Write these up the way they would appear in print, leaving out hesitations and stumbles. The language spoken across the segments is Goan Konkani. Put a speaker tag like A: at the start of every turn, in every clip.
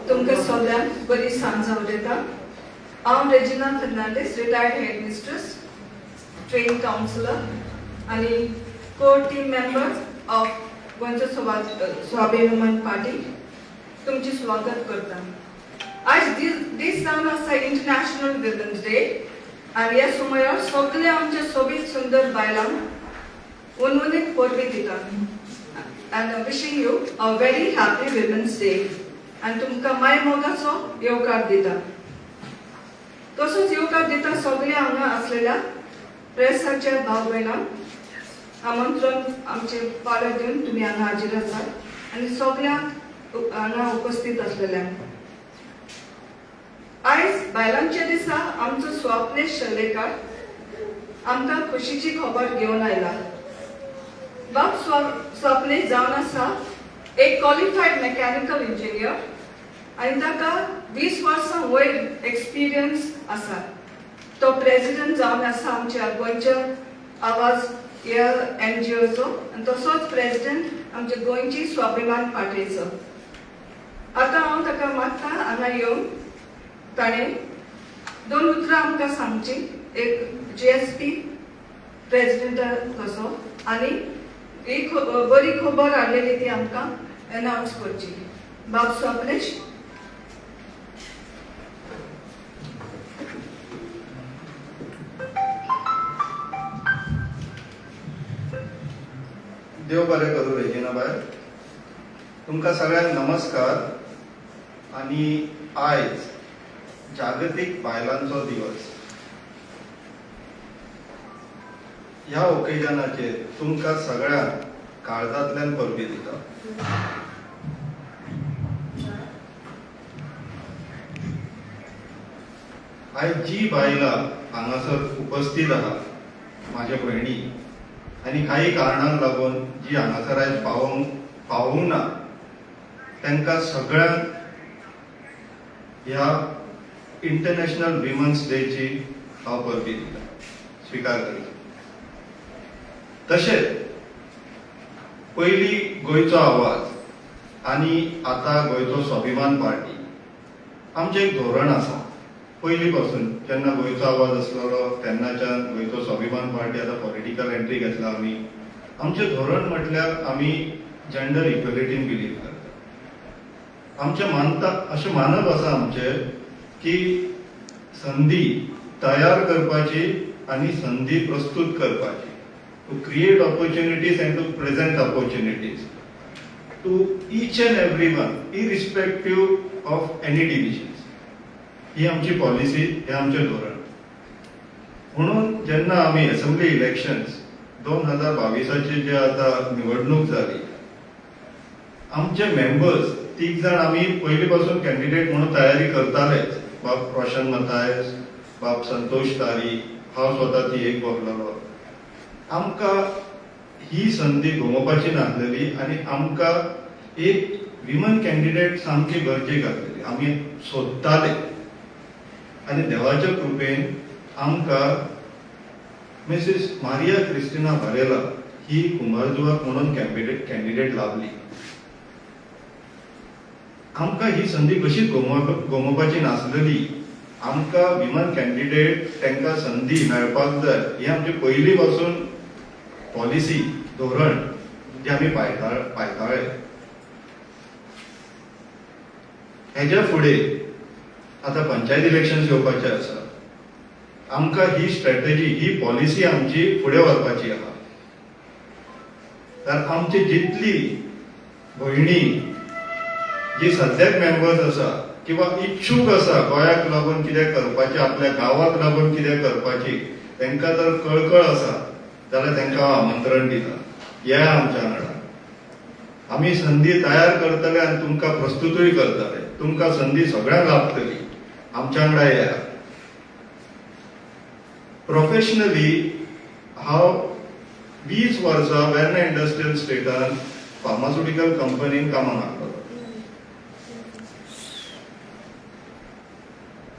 A: तुमकां सगळ्यांक बरी सांज उलयता. हांव Regina Fernandes, retired head mistress, trained counsellor आनी कोर टीम मेंबर ऑफ गोंयचो स्वाभिमान पार्टी तुमचें स्वागत करता. आयज दीस दीस जावन आसा इंटरनॅशनल विमन्स डे आनी ह्या समयार सगळ्या आमच्या सोबीत सुंदर बायलांक उनउनीत परबीं दिता and wishing you a very happy Women's Day आनी तुमकां माय मोगाचो येवकार दिता. तसोच येवकार दिता सगळ्या हांगा आसलेल्या प्रेसाच्या भाव भयणांक. आमंत्रण आमचे पालक दिवन तुमी हांगा हाजीर आसात आनी सगळ्यांक हांगा उपस्थित आसलेल्यांक. आयज बायलांच्या दिसा आमचो स्वप्नेश शर्लेकार आमकां खोशीची खबर घेवन आयला. बाब स्वप्नेश जावन आसा एक क्वॉलिफायड मेकॅनिकल इंजिनियर आनी ताका 20 वर्सां वयर एक्सपिरियन्स आसा. तो प्रेसिडेंट जावन आसा आमच्या गोंयच्या आवाज ह्या एनजीओचो आनी तसोच प्रेसिडेंट आमच्या गोंयची स्वाभिमान पार्टीचो. आतां हांव ताका मागता हांगा येवन ताणें दोन उतरां आमकां सांगची, एक जीएसपी प्रेसिडेंटा कसो आनी ही बरी खबर हाडलेली ती आमकां एनावन्स करची. बाब स्वप्नेश.
B: देव बरें करूं रेजिनाबाय. तुमकां सगळ्यांक नमस्कार. आनी आयज जागतीक बायलांचो दिवस. ह्या ओकेजनाचेर तुमकां सगळ्यांक काळजांतल्यान परबीं दिता. आयज जी बायलां हांगासर उपस्थित आहा, म्हाज्या भयणी, आनी काही कारणांक लागून जी हांगासर आयज पावोवंक ना, तांकां सगळ्यांक ह्या इंटरनॅशनल विमन्स डेची हांव परबीं दिता, स्विकार करता. तशेंच पयलीं गोंयचो आवाज आनी आतां गोंयचो स्वाभिमान पार्टी, आमचें एक धोरण आसा पयलीं पासून. जेन्ना गोंयचो आवाज आसलेलो तेन्नाच्यान गोंयचो स्वाभिमान पार्टी आतां पॉलिटिकल एंट्री घेतला आमी. आमचें धोरण म्हटल्यार आमी जेंडर इक्वलिटीन बिलीव करता. आमचें मानता, अशें मानप आसा आमचें की संदी तयार करपाची आनी संदी प्रस्तूत करपाची, to create opportunities and to present opportunities to each and every one irrespective of any divisions. ही आमची पॉलिसी, हे आमचें धोरण. म्हणून जेन्ना आमी असेंब्ली इलेक्शन्स 2022ची जे आतां निवडणूक जाली, आमचे मेंबर्स तीग जाण आमी पयलीं पासून कॅन्डिडेट म्हणून तयारी करतालेच. बाब रोशन मतायस, बाब संतोष तारी, हांव स्वता ती एक बसलेलो. आमकां ही संदी गमोवपाची नासलेली आनी आमकां एक विमन कॅन्डिडेट सामकी गरजेक आसलेली. आमी सोदताले आनी देवाच्या कृपेन आमकां मिसीस मारिया क्रिस्टिना बारेला ही कुंभारजुवाक म्हणून कॅन्डिडेट लाभली. आमकां ही संदी कशीच गमोवपाची नासलेली. आमकां विमन कॅन्डिडेट तांकां संदी मेळपाक जाय ही आमची पयलीं पासून पॉलिसी, धोरण जे आमी पायताळे. हेज्या फुडें आतां पंचायत इलेक्शन येवपाचे आसा. आमकां ही स्ट्रॅटजी, ही पॉलिसी आमची फुडें व्हरपाची आहा. तर आमची जितली भयणी जी सद्याक मेंबर्स आसा किंवा इच्छूक आसा गोंयाक लागून कितें करपाचें, आपल्या गांवाक लागून कितें करपाची तांकां जर कळकळ आसा जाल्यार तांकां हांव आमंत्रण दिता, या आमच्या वांगडा. आमी संदी तयार करतले आनी तुमकां प्रस्तुतूय करतले. तुमकां संदी सगळ्यांक लाभतली. आमच्या वांगडा येया. प्रोफेशनली हांव 20 वर्सां वेर्ना इंडस्ट्रियल स्टेटान फार्मास्युटिकल कंपनीन कामाक लागलो.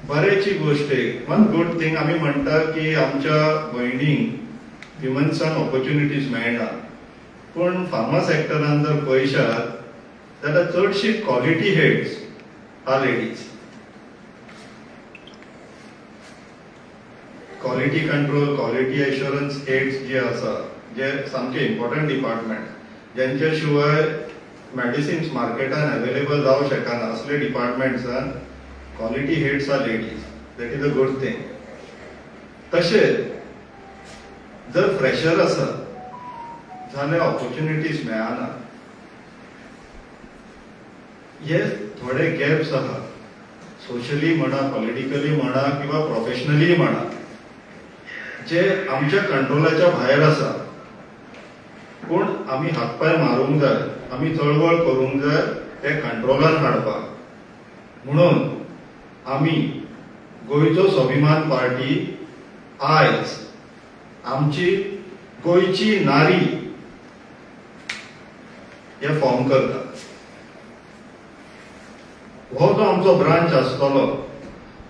B: बऱ्याची गोश्ट, एक वन गुड थिंग, आमी म्हणटा की आमच्या भयणींक, विमन्सांक ऑपॉर्च्युनिटीज मेळना, पूण फार्मा सेक्टरान जर पळयशात जाल्यार चडशी quality heads are ladies. Quality control, quality assurance heads जे आसा, जे सामके इम्पॉर्टंट डिपार्टमेंट, जेंच्या शिवाय मेडिसिन्स मार्केटान अवेलेबल जावं शकना, असले डिपार्टमेंट्सान quality heads are ladies. That is a good thing. तशेंच जर फ्रेशर आसत जाल्यार ऑपॉर्च्युनिटीज मेळना. हे थोडे गॅप्स आहात, सोशली म्हणा, पॉलिटिकली म्हणा किंवा प्रोफेशनली म्हणा, जे आमच्या कंट्रोलाच्या भायर आसा. पूण आमी हातपांय मारूंक जाय, आमी चळवळ करूंक जाय ते कंट्रोलान हाडपाक. म्हणून आमी गोंयचो स्वाभिमान पार्टी आयज आमची गोंयची नारी हे फॉर्म करता. हो जो आमचो ब्रांच आसतलो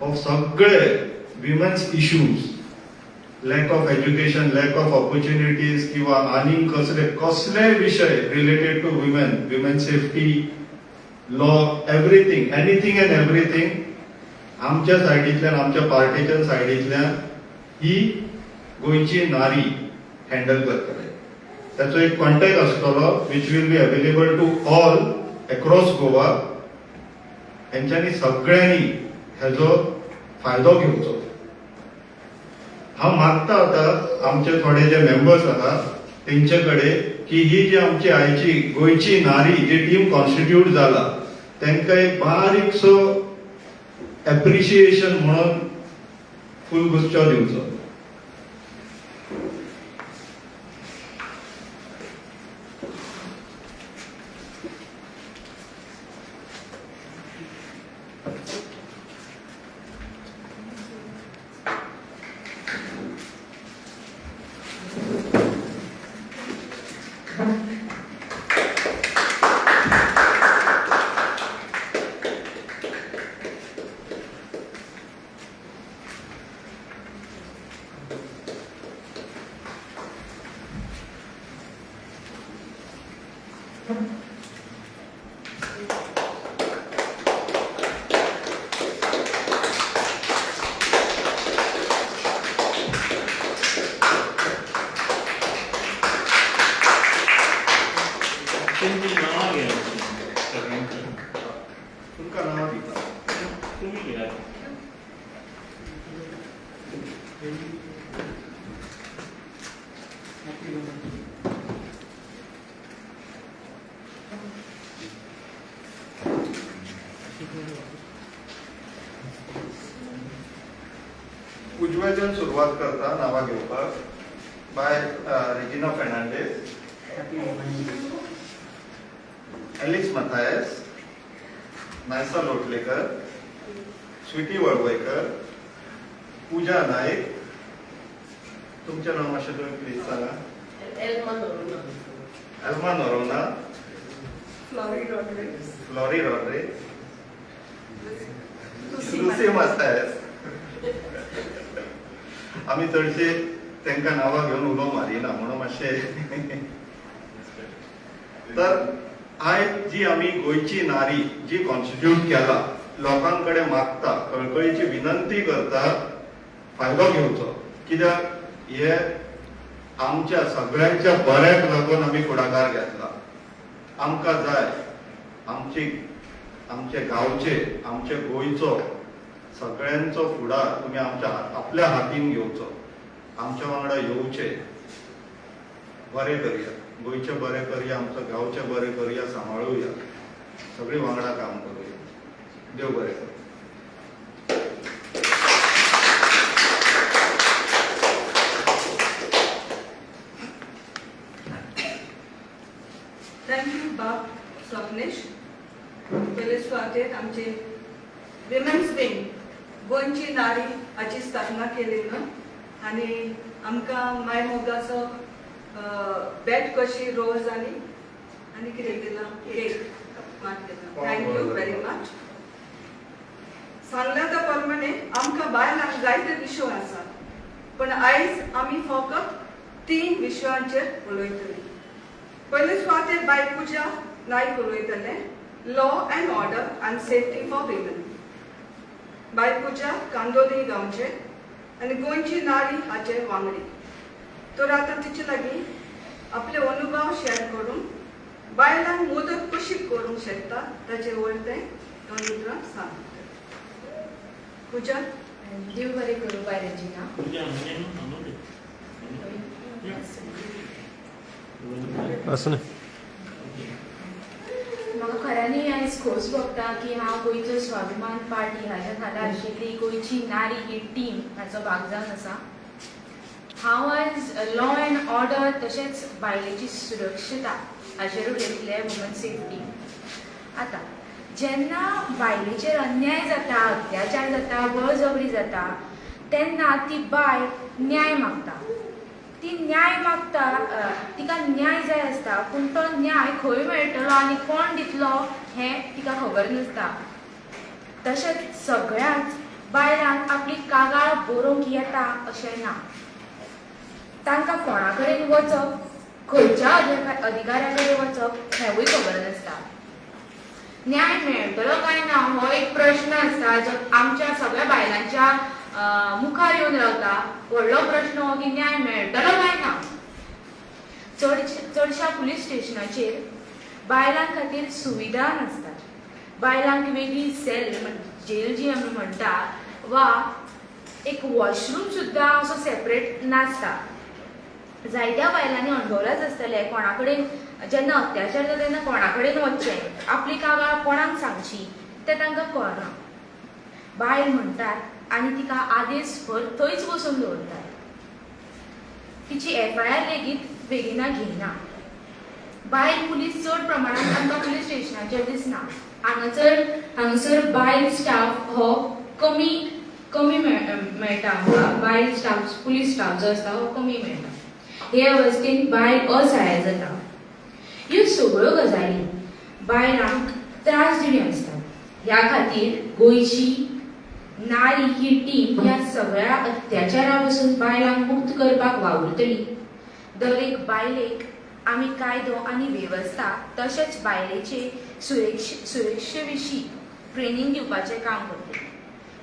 B: हो सगळे women's issues, lack of education, lack of opportunities किंवा आनीक कसले कसले विशय related to women, women safety, law, everything, anything and everything आमच्या सायडींतल्यान, आमच्या पार्टीच्या सायडींतल्यान ही गोंयची नारी हँडल करतले. ताचो एक कॉन्टॅक्ट आसतलो which will be available to all across Goa. हेंच्यांनी सगळ्यांनी हेजो फायदो घेवचो. हांव मागता आतां आमचे थोडे जे मेंबर्स आहा तेंचे कडेन की ही जी आमची आयची गोंयची नारी जी टीम कॉन्स्टिट्यूट जाला तांकां एक बारीकसो एप्रिशिएशन म्हणून फुलगुच्छ दिवचो.
C: तुमची नांवां घेयात सगळ्यांची.
B: तुमकां नांवां दिता.
C: तुमी घेयात.
B: उजव्याच्यान सुरवात करता नांवां घेवपाक. बाय रेजिना फेर्नांडीस, एलिस मथायस, नायसा लोटलेकर, स्वीटी वळवयकर, पूजा नाईक. तुमचें नांव मातशें तुमी प्लीज सांगा.
D: Elma Noronha.
B: Elma Noronha,
A: Flory Rodrigues,
B: Flory Rodrigues,
A: Lucy
B: Lucy Mathias. आमी चडशे तांकां नांवां घेवन उलो मारिना म्हणून मातशें. तर आयज जी आमी गोंयची नारी जी कॉन्स्टिट्यूट केला, लोकां कडेन मागता, कळकळीची विनंती करता, फायदो घेवचो. कित्याक हे आमच्या सगळ्यांच्या बऱ्याक लागून आमी फुडाकार घेतला. आमकां जाय आमची, आमचे गांवचे, आमचे गोंयचो सगळ्यांचो फुडार तुमी आमच्या आपल्या हातीन घेवचो. आमच्या वांगडा येवचे, बरें करया, गोंयचें बरें करया, आमच्या गांवचें बरें करया, सांबाळुया, सगळीं वांगडा काम करुया. देव बरें करूं.
A: Thank you बाब स्वप्नेश. पयले सुवातेर आमचे विमेन्स विंग गोंयची नारी हाची स्थापना केली न्हू, आनी आमकां माय मोगाचो बेट कशी रोज आनी आनी कितें दिलां, केक दिला. Thank you very much. सांगल्या त्या प्रमाणे आमकां बायलांक जायते विशय आसा, पण आयज आमी फकत 3 विशयांचेर उलयतली. पयले सुवातेर बाय पूजा नायक उलयतले Law and order and safety for women. बाय पुजा कांदोली गांवचे आनी गोंयची नारी हाचे वांगडी. तर आतां तिचे लागीं आपले अनुभव शेअर करून बायलांक मदत कशी करूंक शकता ताचे वयर तें दोन उतरां सांगता. पुजा.
E: देव बरें करूं बाय रेजिना.
C: पूजा म्हणजे न्हू न्हू.
F: असं.
E: म्हाका खऱ्यांनी आयज खोस भोगता की हांव गोंयचो स्वाभिमान पार्टी हाच्या खाला आशिल्ली गोंयची नारी ही टीम हाचो भाग जावन आसा. हांव आयज लॉ अँड ऑर्डर तशेंच बायलेची सुरक्षता हाचेर उलयतलें, वुमन सेफ्टी. आतां जेन्ना बायलेचेर अन्याय जाता, अत्याचार जाता, बळजबरी जाता, तेन्ना ती बायल न्याय मागता. ती न्याय मागता, तिका न्याय जाय आसता, पूण तो न्याय खंय मेळटलो आनी कोण दितलो हें तिका खबर नासता. तशेंच सगळ्याच बायलांक आपली कागाळ बरोवंक येता अशें ना. तांकां कोणा कडेन वचप, खंयच्या अधिकाऱ्या कडेन वचप हेंवूय खबर नासता. न्याय मेळटलो काय ना हो एक प्रश्न आसता जो आमच्या सगळ्या बायलांच्या मुखार येवन रावता. व्हडलो प्रश्न हो की न्याय मेळटलो काय ना. चडश्या पुलीस स्टेशनाचेर बायलां खातीर सुविधा नासतात. बायलांक वेगळी सेल, जेल जी आमी म्हणटा, वा एक वॉशरूम सुद्दां असो सेपरेट नासता. जायत्या बायलांनी अणभवलाच आसतलें, कोणा कडेन जेन्ना अत्याचार जाता तेन्ना कोणा कडेन वचचें, आपली कागाळ कोणाक सांगची तें तांकां कळना. बायल म्हणटात आनी तिका आदेस भर थंयच बसून दवरतात. तिची एफआयआर लेगीत बेगिना घेयना. बायल पुलीस चड प्रमाणांत आमकां पुलीस स्टेशनाचेर दिसना. हांगासर बायल स्टाफ हो कमी कमी मेळटा आमकां. बायल स्टाफ, पुलीस स्टाफ जो आसता हो कमी मेळटा. हे अवस्थेन बायल असहाय जाता. ह्यो सगळ्यो गजाली बायलांक त्रास दिण्यो आसतात. ह्या खातीर गोंयची नारी ही टीम ह्या सगळ्या अत्याचारा पसून बायलांक मुक्त करपाक वावुरतली. दर एक बायलेक आमी कायदो आनी वेवस्था तशेंच बायलेचे सुरक्षे विशीं ट्रेनींग दिवपाचें काम करतली.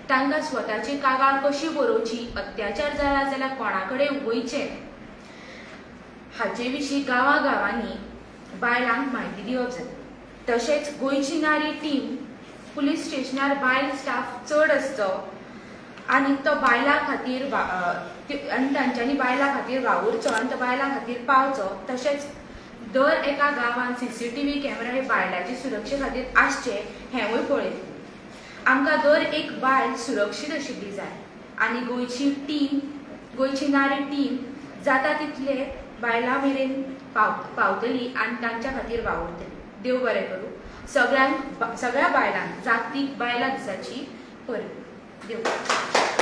E: तांकां स्वताची कागाळ कशी बरोवची, अत्याचार जाला जाल्यार कोणा कडेन वयचें हाचे विशीं गांवागांवांनी बायलांक म्हायती दिवप जाता. तशेंच गोंयची नारी टीम पुलीस स्टेशनार बायल स्टाफ चड आसचो आनी तो बायलां खातीर आनी तांच्यांनी बायलां खातीर वावुरचो आनी तो बायलां खातीर पावचो. तशेंच दर एका गांवांत सीसीटीव्ही कॅमेरा हे बायलांचे सुरक्षे खातीर आसचे हेंवूय पळयतली. आमकां दर एक बायल सुरक्षीत आशिल्ली जाय आनी गोंयची टीम, गोंयची नारी टीम जाता तितले बायलां मेरेन पावतली आनी तांच्या खातीर वावुरतली. देव बरें करूं सगळ्यांक, सगळ्या बायलांक जागतीक बायलां दिसाची परबीं. देव.